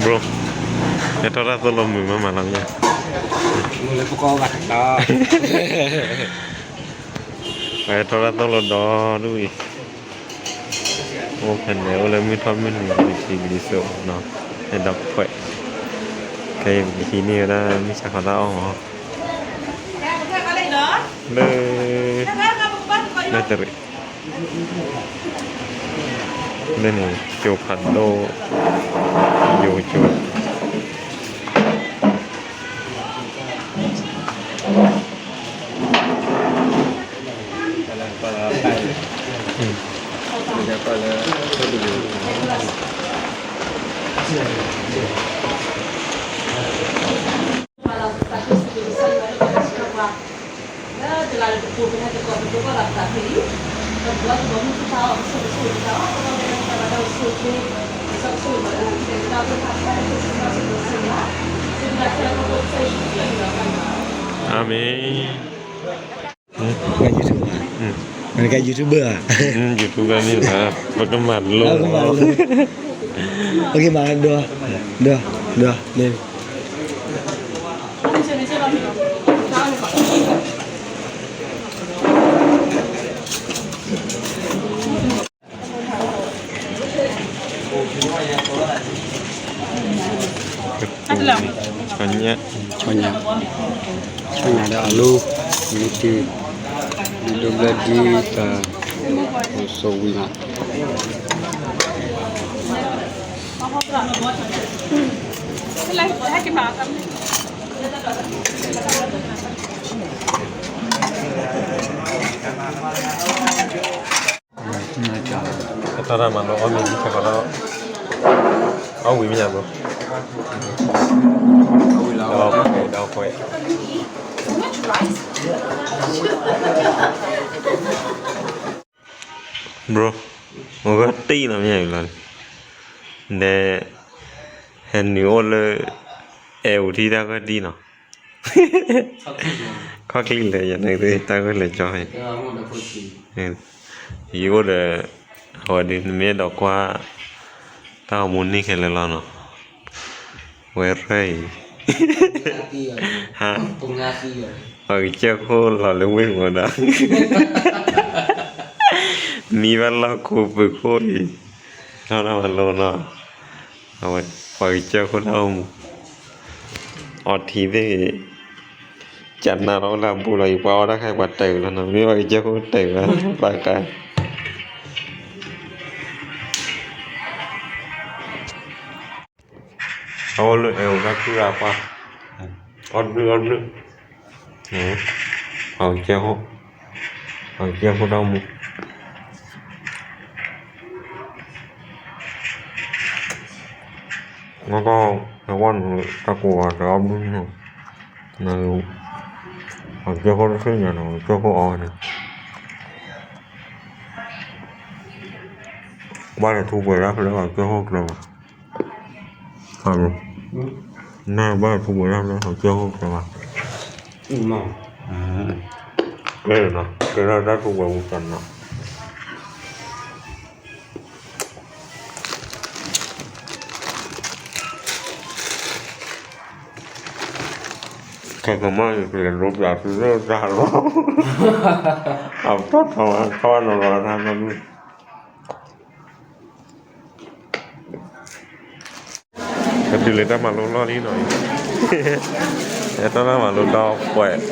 Bro, ဟဲထီၣ်တၢ်သိၣ်လိမုာ်မးမးလီၤမ့ၢ်, မုာ်လၢပကီၢ်ဘၣ်တၢ်, ဟဲထီၣ်တၢ်သိၣ်လိဒီဒူၣ်အံၤ, အိၣ်ဖဲန့ၣ် အိၣ်လၢမုၢ်ထီၣ်မုၢ်နုာ်လံၤထံလံၤစိးနီၤ, ဟဲဒီးဖှဲး, ခဲအံၤပကဟံးန့ၢ်ဝဲဒၣ်မုၢ်ဆါခီတၢ်အီၣ်မး, လၢ လၢတရံး လၢန့ၣ် ကၠိဖးဒိၣ် ယိၤကၠိ အၤမ့ၣ်. က YouTuber မနက YouTuber ဧါ, YouTuber မ့ၢ်ဘၣ်, ပကမၤလိ, ပကမၤလိ, ဒီး ဒီး ဒီး ဆီညၣ်, ဆီညၣ်, ဆီညၣ်ဒီးအလူ, မ့ၢ်တံၤ, ဒိဘျၢဒ်တၢ်, အိၣ်ဆိးဝံၤလီၤ. တၢ်တၢ်မၤလိအီၣ်မ့ၤ ဆဲးကီးလၢ အီၣ်ဝံၤမ့ၢ်ညါဘျီ, ဒီးပှဲၤ ဒီးပှဲၤ bro, အဂီၢ်တံၢ်လီၤမ့ၢ်လီၤ, ဒီး ဟဲနုာ်အိၣ်လၢ အဲၣ်အူထံတၢ်ဂီၢ်တံၢ်နီၤ, ခီၣ်ချံလဲၤယၤန့ၣ် တၢ်ဂီၢ်လဲၤကၠီ, ယအိၣ်ဒီး အဝဲဒၣ်နမ့ၢ်အဲၣ်ဒိးကွၢ် တၢ်အိၣ်မူန့ၢ်ခဲလၢာ်လီၤနီၤ, ဝဲရဲၣ်အံၤ ဟါ, ပှၤကစၢၢ်ခိၣ်လီၤလၢဝ့ၢ်မူဒီး မံဘၣ်လီၢ်ခိၣ်ပူၤခိၣ်အံၤ, ထီၣ်တၢ်မၤလိနီၤ, အဝဲ ပှၤကစၢၢ်ခိၣ်တၢ်အိၣ်မူ အီထံသ့ၣ်ဂ့ၤ, ကနၣ်လီၤအိၣ်လၢအဘူးလီၤအံၤ ပှၤအီၣ်တၢ်ခါအံၤ ပှၤတၢၢ်လီၤနီၤ, မ့ၢ်ပှၤကစၢၢ်ခိၣ်တၢၢ်ဘၣ် ပှၤကါ အအိၣ်လၢအဲၣ်အိၣ်တၢ်ခုၣ်တၢ်ပှၢ်, အီၣ်ဘျုးအီၣ်ဘျုး, ပှၤကစၢၢ်ခိၣ်, ပှၤကစၢၢ်ခိၣ်တၢ်အိၣ်မူ, အီၣ်တၢ်, ဟဲဝဲနုာ်တၢ်ကိးဂၤဒဲးအီၣ်ဘျုးန့ၣ်, ပှၤကစၢၢ်ခိၣ်တသ့ၣ်ညါဒီး ပှၤကစၢၢ်ခိၣ်အီၣ်ဝဲန့ၣ်, ဘၣ်လဲၤထူပှဲၤဒၣ်ဖဲလၢပှၤကစၢၢ်ခိၣ်ကျဲဘၣ်, နဘၣ်လဲၤထူပှဲၤဒၣ်ဖဲလၢပှၤကစၢၢ်ခိၣ်ကျဲဘၣ်, ကဲဒီးတၢ်ထူပှဲၤပူၤတနီၤ ခဲကမၣ်အံၤ ကလဲၤလိပျးသုလၢတၢ်လီၤ, အပတီၢ်ထီၣ်ဝဲထီၣ်ဝဲနီၤလီၤတၢ်နီၤ, ဟဲတုၤလၢတၢ်မၤလိလီၢ်လံနီၤ, ဟဲထီၣ်တၢ်မၤလိဒီးပှဲၤ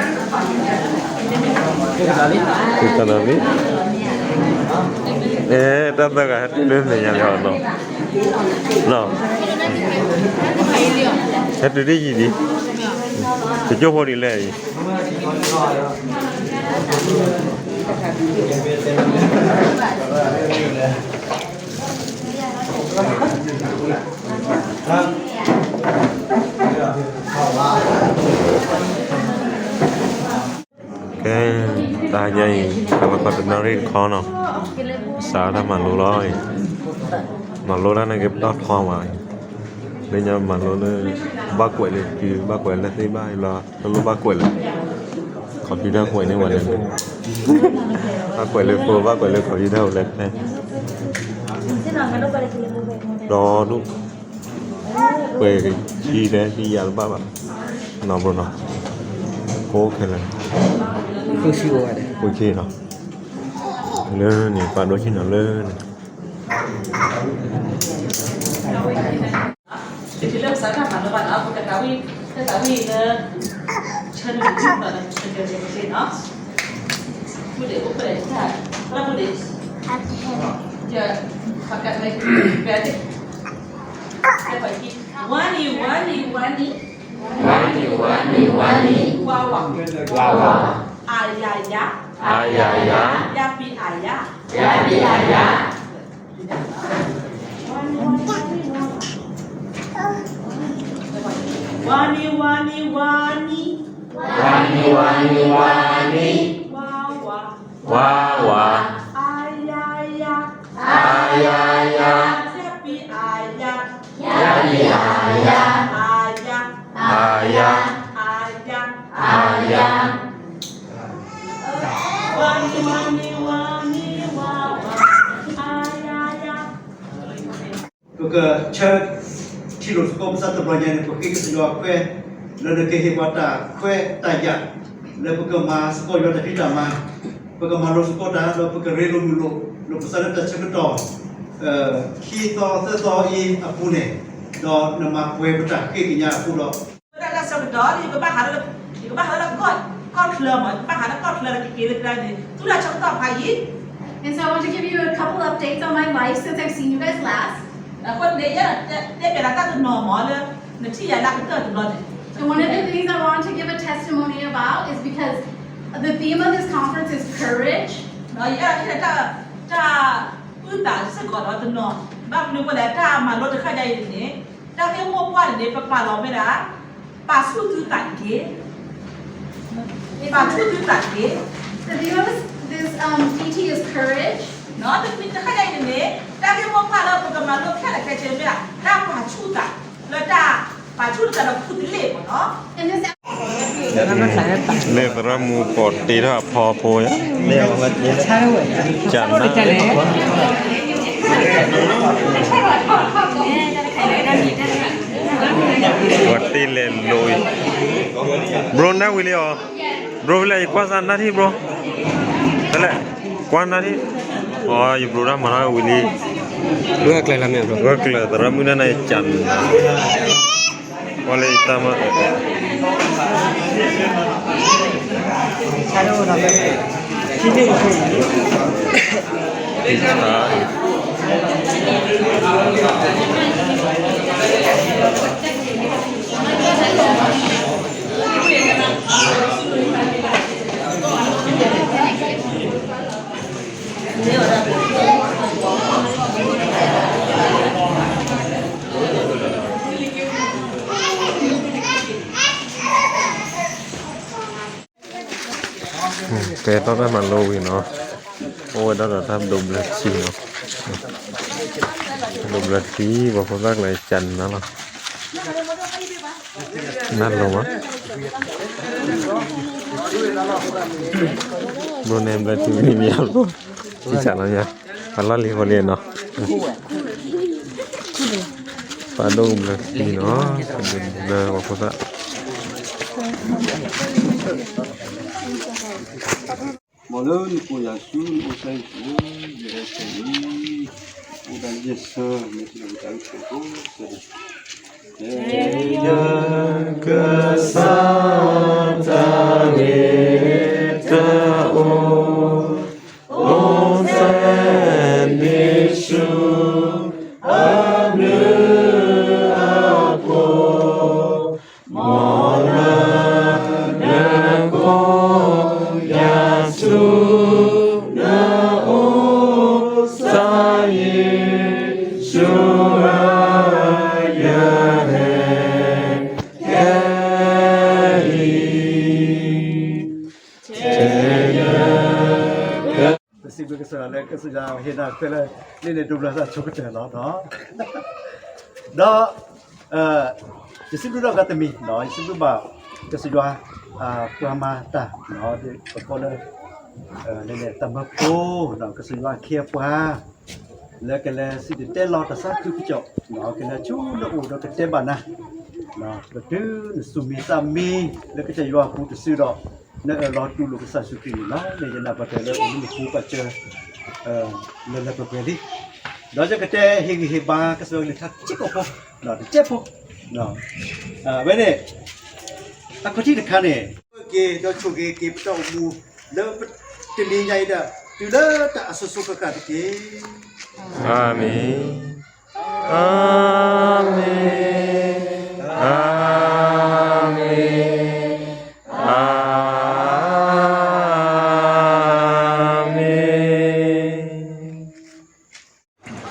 တၢ်သးလံ, အဲ တၢ်သၢဂၤဟဲတုၤလၢမဲာ်ညါလံအီၤနီၤ, နီၤ, ဟဲတုၤဒ်ယံၤဒံး, ကကၠိဖိဒ်လဲၣ်အံၤ ကဲ, တဟါညါအံၤ ပကီးတနၣ်ရံၣ်တခီနီၤ, စးထီၣ်မၤလိလီၤအံၤ, မၤလိတၢ်န့ၣ်က့ၤပတီၢ်ထီမးအံၤ, လၢညါမၤလိလၢ ဘၣ်ကွဲးလၢကု ဘၣ်ကွဲးလၢသ့ၣ်ဘၣ်အံၤလီၤ, တလိၣ်ဘၣ်ကွဲးလၢ computer ကွဲးန့ၢ်ဝဲလဲၣ်, ဘၣ်ကွဲးလၢဖိ ဘၣ်ကွဲးလၢ computer ဝဲလဲၣ်, ဒီးဒိၣ် ပှဲၤက့ၤလၢဒ်ယၤတဘၣ်ဘၣ် နီၢ်ဘိနီၤ ကိးခဲလၢာ် ဃုဆံအိၣ်ဝဲဒၣ် ဃုဆံနီၤ လၢန့ၣ် ပာ်ဒိၣ်ဆံနီၤလၢန့ၣ် တချုးလၢပစးထီၣ်မၤလိဘၣ်နီၤ ပကသးဝံၣ် ပသးဝံၣ်လၢ ဆၢဒိၣ်တဆံနီၤ ဆၢဒိၣ်တဆံနီၤ မုၢ်ဒ့ၣ်အိၣ်ဖှိၣ်လဲၣ်တၢ် သရၣ်မုၣ်ဒ့ၣ် ယ ပကသးဝံၣ် ဝါနံၤ ဝါနံၤ ဝါနံၤ ဝါနံၤ ဝါနံၤ ဝါဝါ ဝါဝါ အါယါယါ အါယါယါ ယါပံအါယါ ယါပံအါယါ ဝါနံၤ ဝါနံၤ ဝါနံၤ ဝါနံၤ ဝါနံၤ ဝါနံၤ ဝါဝါ ဝါဝါ အါယါယါ အါယါယါ ယါပံအါယါ ယါပံအါယါ အါယါ အါယါ အါယါ အါယါ ဝါနံၤ ဝါနံၤ ဝါနံၤ ဝါဝါ အါယါယါ ပကဆၢထံၣ်လိာ်သကိးပသးတဘျီညါန့ၣ် ပဃ့ကစၢ်ယွၤခွဲး လၢနကဟ့ၣ်ပှၤတၢ်ခွဲးတၢ်ယာ် လၢပကမၤသကိးယွၤတၢ်ဖံးတၢ်မၤ ပကမၤလိသကိးတၢ် ဒီးပကရ့လိာ်မုာ်လိာ် လိာ်ပသးလၢတၢ်ဆၢကတီၢ် ခံသီသၢသီအံၤအပူၤန့ၣ် ဒီးနမၤပှဲၤပတၢ်ဃ့ကညးအဃိဒီး လၢတၢ်ဆၢကတီၢ် ယကဘၣ်ဟးလၢ ယကဘၣ်ဟးလၢကီၢ်ချၢမး ယကဘၣ်ဟးလၢကီၢ်ချၢလၢကက့ၤလၢကျါန့ၣ် တုၤလၢဆၢကတီၢ်ဖးယံၤ And so I want to give you a couple updates on my life since I've seen you guys last. အဃိန့ၣ် ယဲ တဲပျးနၤတၢ်တနီၤမးလၢ နထံၣ်ယၤလၢအကတၢၢ်တဘျီန့ၣ် And one of the things I want to give a testimony about is because the theme of this conference is courage. ဒီးယအဲၣ်ဒိးဟ့ၣ်နၤတၢ် တၢ်အုၣ်သးစ့ၢ်ကီးဒီးတနီၤ ဘၣ်မနုၤအဃိလဲၣ် တၢ်မၤလိတခါညါအံၤန့ၣ် တၢ်ဂ့ၢ်မိၢ်ပှၢ်န့ၣ်န့ၣ် ပပာ်လီၤဝဲဒၣ် ပာ်ဆူၣ်သုသးတက့ၢ် ပာ်ဆူၣ်သုသးတက့ၢ် The theme of this, this um, D T is courage. တခါညါအံၤန့ၣ်န့ၣ် တၢ်ဂ့ၢ်မိၢ်ပှၢ်လၢပကမၤလိခဲလၢာ်ခဲဆ့မ့ၢ်ဒၣ် တၢ်ပာ်ဆူၣ်သး လၢတၢ်ပာ်ဆူၣ်သးဒီးခူၣ်တလ့ၣ်မးနီၤ လၢသရၣ်မုၣ်ကိးတ့ထီၣ်အဖီဖိယါ ကနၣ် ပှၤတ့လဲၤလိၤအံၤ bro နၢ်ဝံၤလံအီၤ bro ဖဲလဲၣ် ယကွၢ်စၢ်နၢ်ထံၣ် bro ဖဲလဲၣ် ကွၢ်နၢ်ထံၣ် အီၤ ယ bro တၢ်မၤထီၣ်ဝံၤလံ ဂၢၢ်ကျၢၤသရၣ်မုၣ်နၢ်နၢ် ယကနၣ် ကွၢ်လၢယတၢ်မၤ ကဲ တၢ်မၤလိဝံၤနီၤ အိၣ်ဝဲဒၣ်ဒီးတၢ်ဒိးဘျၢထံနီၤ ဒိးဘျၢထံ ပှၤဖိသၣ်ကျါကနၣ်လီၤ နၢ်လိၤမး ဘိန့ၣ်ဘျၢထံမံၤမံၤအလိၤ ထံဆးလီၤညါ ပှၤလီၢ်လံၤဖိလံၤနီၤ ပာ်ဒိၣ်ကဘျၢထံနီၤ ဘျၢပှၤဖိသၣ် မ်လၢနကိးယၤဆူနအိၣ်စဲအံၤ ယဟဲဆဲအံၤ အိၣ်ဒၣ်ယဲၢ်ဆၢ မ့ၢ်ထံၣ်လီၤပတၢ်အုၣ်က့ၤကိးဆၢ ကစၢ်တၢ်ဂ့ၤ တၢ်အိၣ် အိၣ်ဖျဲၣ်န့ၢ်ဆူ အဘျုးအဖှိၣ် မ်လၢနကိးယၤဆူ နအိၣ်စဲအံၤ ဆူအယဟဲ ခဲအံၤ ပစံးဘျုးကစၢ်ယွၤလၢကစၢ်ယွၤဟ့ၣ်နၤခွဲးလၢ န့ၣ်န့ၣ်ဒိးဘျၢသးဆိကတၢၢ်လီၤ. ဒီး ယစံးဘျုးဒီးဂၤတမံၤ ယစံးဘျုးဘၣ် ကစၢ်ယွၤ ပှၤမၤတၢ် ပကိးလၢ န့ၣ်န့ၣ် တၢ်မၢဖိ ကစၢ်ယွၤအခ့အပှၤ လၢကလဲၤစံၣ်တဲၤတဲလီၤတၢ်သးခုကစီၣ်, ကလဲၤဆူနအိၣ်ဒီးကတဲဘၣ်နၤ, ပတုၤနသူၣ်မံသးမံလၢကစၢ်ယွၤအပူၤတစုဒီး, နအၢၣ်လီၤတူၢ်လိာ်ကစၢ်ယ့ၣ်ၡူးခရံာ်န့ၣ်လီၤ. မ့ၢ်ယနာ်ပှၤတၢၢ်လၢအိၣ်မူပူၤပာ်စၢၤ လၢလၢပှဲၤပှဲၤလံ, ဒီးယကတဲဟ့ၣ်ဂံၢ်ဟ့ၣ်ဘါကစၢ်ယွၤကလုၢ်ကထါစ့ၢ်ကီးဖိ, တစဲးဖိ, အဝဲန့ၣ် အခီၣ်ထံးတခါန့ၣ်, က့ၤဒီးဆိၣ်ဂ့ၤက့ၤပတၢ်အိၣ်မူ လၢတနံၤညါအံၤဒၣ် တုၤလၢတၢ်အစိၤစိၤဃၣ်ဃၣ်တက့ၢ်. အၤမ့ၣ်, အၤမ့ၣ်, အၤမ့ၣ်, အၤမ့ၣ်.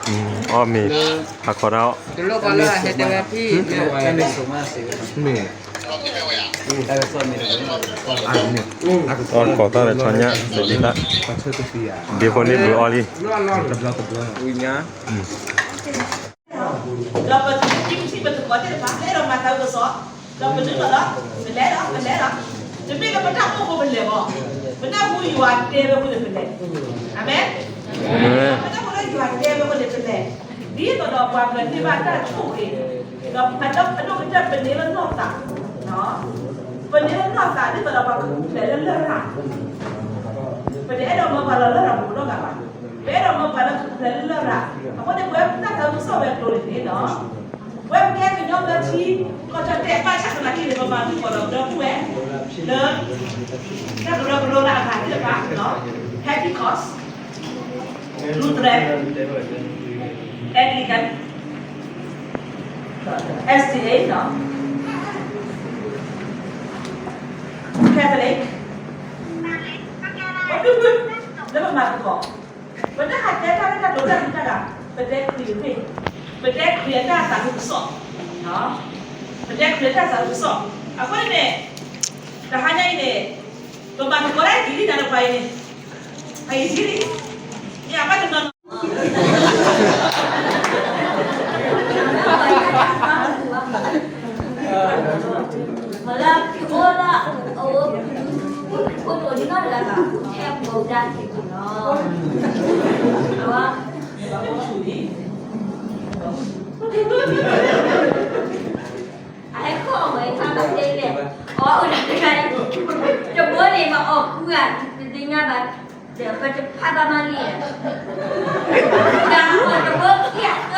အီၣ်မ့ၤ ဟးခိးတၢ်အီၣ်, အီၣ်ကိးသၣ်ဒီးဆီညၣ် ဒ်တၢ်, ဒ်ဖိန့ၣ်ဘုးအီၣ်လံ, ဒီးပထံၣ်ပထံၣ်ပသကိးသ့ၣ်တဖၣ် အဲၣ်ဒိးမၤသးကစီၣ်, ဒီးပနုာ်လီၤဒီး ပလဲၤဒီး ပလဲၤဒီး, တမ့ၢ်လၢပတၢ်အိၣ်ဖှိၣ်ပလဲၤဘၣ်, ပနၢ်ဟူယွၤတဲဝဲအဃိန့ၣ်ပလဲၤ, အၤမ့ၣ်, ပနၢ်ဟူလၢယွၤတဲဝဲအဃိန့ၣ်ပလဲၤ, ဒ်သိးဒီးပှၤကသ့ၣ်ဘၣ်တၢ်ဆိၣ်ဂ့ၤ, ဒီးအဒိ အဒိၣ်ကတၢၢ်ပန့ၢ်လၢနီၢ်သး, ပန့ၢ်လၢနီၢ်သးဒ်သိးဒီးပှၤကပျဲလၢလရာ်, ပတအဲၣ်ဒိးမၢပှၤလၢလရာ်ပူၤနီတဂၤဘၣ်, ပအဲၣ်ဒိးမၢပှၤလၢကပျဲလၢလရာ်, အဃိန့ၣ် ပဝဲပတၢ်သးခုကစီၣ်ဝဲအကျိၤန့ၣ်န့ၣ်လီၤ. ပဝဲပကဲကညီဘျၢထံ, ကီၢ်ကၠီၣ်တဲာ်ဘၣ်ဆၣ်သနာ်က့န့ၣ် ပမၤသံကွၢ်ဒီးကရၢခိၣ်ဝဲ, လၢ တၢ်ကရၢကရိလၢအဂၤသ့ၣ်တဖၣ်, Pentecost, Lutheran, Anglican, SDA, Catholic, လၢပမၤသကိး ပတၢ်ဟးတဲတၢ်လၢတၢ်ဒိတၢ်မုၢ်တၢ်ဂၤ, ပတဲခရံာ်တမ့ၢ်, ပတဲခရံာ်အတၢ်သးခုကစီၣ်, ပတဲခရံာ်အတၢ်သးခုကစီၣ်, အဃိန့ၣ်န့ၣ်, တဟါညါအံၤန့ၣ်, ပဘၣ်သကိးတၢ်ဒ်လံနၤဒီးပှၤအံၤန့ၣ်, အံၤဒ်လံ, ယဘၣ်တနီၤနီၤ မ့ၢ်လၢ အိၣ်လၢ အအိၣ် ဖိဒိၣ်ဒ်နီၢ်တဂၤဘၣ် ဟဲပူၤဒၣ်က့ၤပူၤလီၤ. အဝဲ အဟဲခီၣ်အဝဲခါဘၣ်တဲလဲၣ်, အီၣ်အိၣ်ဒၣ်တဂၤ, တဘိန့ၣ်မ့ၢ်အီၣ်ဃုဂၤ, တသ့ၣ်ညါဘၣ်, ဒီးပတဖးဘၣ်မးလံ, တၢ်အီၣ်တဘိခံဂၤ